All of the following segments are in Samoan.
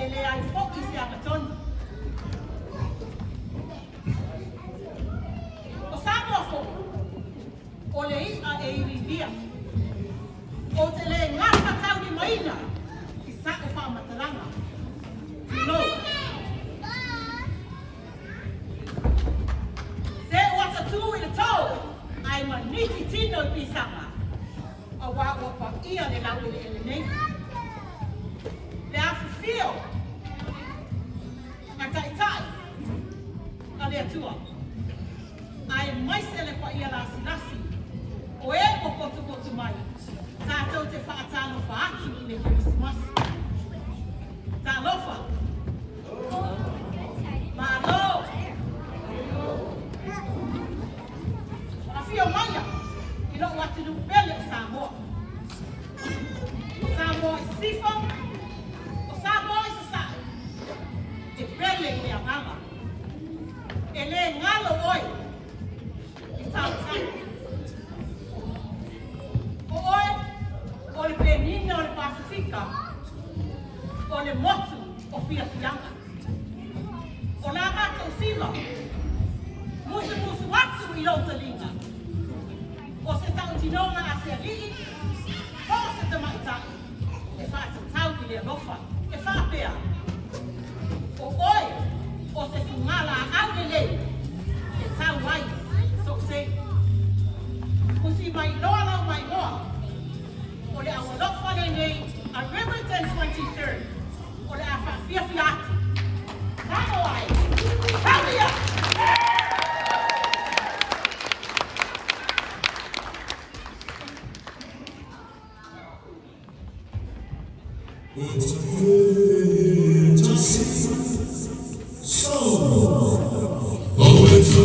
E leai fo'i se agatonu. O Samoa fo'i, o le i'a e iliilia. Ou te le gafataulimaina i sa'u faamatalaga. Tulou. Se ua tatū i le tō ae maniti tino i pisaga, auā ua paia le laueleele nei. Le afifio a Taitai a le Atua, aemaise le paia lasilasi o e ua potopoto mai tatou te faatalofa atu i le Kerisimasi. Talofa! Malo! Afio maia i lo'u atunuu pele o Samoa. O Samoa i Sisifo, o Samoa i Sasae, e pele i le agaga. E lē galo oe i tautai. O oe o le penina o le Pasefika, o le motu o fiafiaga. O la matou siva, musumusu atu i lou taliga, o se tautinoga a se alii po o se tamaitai e faatatau i le alofa, e faapea, O oe o se fugalaau lelei e tau ai sou seu. Usi mai loa lau maigoa, o le aualofa lenei a 123rd o le a faafiafia atu. Samoa e! Tau ia! It's a fantasy song. Oh, it's a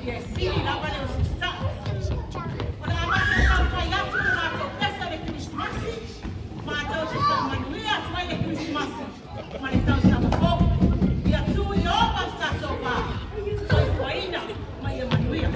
Ia e sili lava le usisaʻi. O le a matou taumafai atu le matou pese o le Kerisimasi, matou te faamanuia atu ai le Kerisimasi ma le tausaga fou. Ia tu Ieova i le tatou va, soifuaina ma ia manuia.